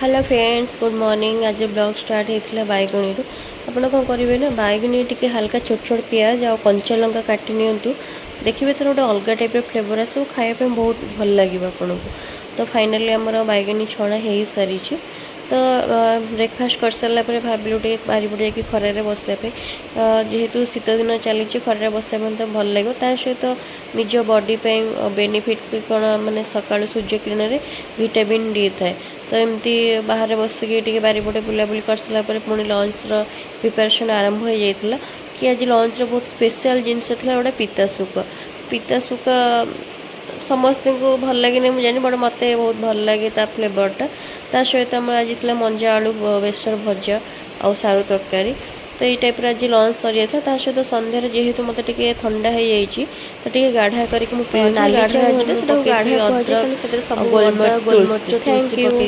Hello friends, good morning. ଆଜି blog start ହେଇଥିଲା ବାଇଗଣୀରୁ। ଆପଣ କ'ଣ କରିବେ ନା, ବାଇଗଣୀ ଟିକେ ହାଲକା ଛୋଟ ଛୋଟ ପିଆଜ ଆଉ କଞ୍ଚା ଲଙ୍କା କାଟି ନିଅନ୍ତୁ। ଦେଖିବେ, ତାର ଗୋଟେ ଅଲଗା ଟାଇପ୍ର ଫ୍ଲେଭର୍ ଆସିବ, ଖାଇବା ପାଇଁ ବହୁତ ଭଲ ଲାଗିବ ଆପଣଙ୍କୁ। ତ ଫାଇନାଲି ଆମର ବାଇଗଣୀ ଛଣା ହେଇସାରିଛି। ତ ବ୍ରେକଫାଷ୍ଟ କରିସାରିଲା ପରେ ଭାବିଲୁ ଟିକେ ବାରିପଟେ ଯାଇକି ଖରାରେ ବସିବା ପାଇଁ। ଯେହେତୁ ଶୀତ ଦିନ ଚାଲିଛି, ଖରାରେ ବସିବା ପାଇଁ ତ ଭଲ ଲାଗିବ। ତା ସହିତ ନିଜ ବଡି ପାଇଁ ବେନିଫିଟ୍ କ'ଣ, ମାନେ ସକାଳୁ ସୂର୍ଯ୍ୟ କିରଣରେ ଭିଟାମିନ୍ ଡି ଥାଏ। ତ ଏମିତି ବାହାରେ ବସିକି ଟିକେ ବାରିପଟେ ବୁଲାବୁଲି କରିସାରିଲା ପରେ ପୁଣି ଲଞ୍ଚର ପ୍ରିପାରେସନ୍ ଆରମ୍ଭ ହେଇଯାଇଥିଲା କି ଆଜି ଲଞ୍ଚରେ ବହୁତ ସ୍ପେଶାଲ୍ ଜିନିଷ ଥିଲା ଗୋଟେ ପିତା ଶୁଖୁଆ। ପିତା ଶୁଖୁଆ ସମସ୍ତଙ୍କୁ ଭଲ ଲାଗେନି ମୁଁ ଜାଣିନି, ବଟ୍ ମୋତେ ବହୁତ ଭଲ ଲାଗେ ତା ଫ୍ଲେଭରଟା। ତା ସହିତ ଆମର ଆଜି ଥିଲା ମଞ୍ଜା ଆଳୁ ବେସର ଭଜା ଆଉ ସାରୁ ତରକାରୀ। ତ ଏଇ ଟାଇପ୍ର ଆଜି ଲଞ୍ଚ ସରିଯାଇଥିଲା। ତା ସହିତ ସନ୍ଧ୍ୟାରେ ଯେହେତୁ ମୋତେ ଟିକେ ଥଣ୍ଡା ହେଇଯାଇଛି, ତ ଟିକେ ଗାଢ଼ା କରିକି ମୁଁ ପିଉଥିଲି। ନାଲି ଗାଢ଼ା ଚା ନୁହଁ, ସେଟାକୁ ସେଟାକୁ ଗାଢ଼ା ଗାଢ଼ା କୁହାଯାଏ, ଅଦରକ କାରଣ ସେଥିରେ ସବୁ ଗୋଲମରିଚ, ଅଦା, ଗୋଲମରିଚ, ତୁଳସୀ। ତୁଳସୀ thank you. ପକେଇ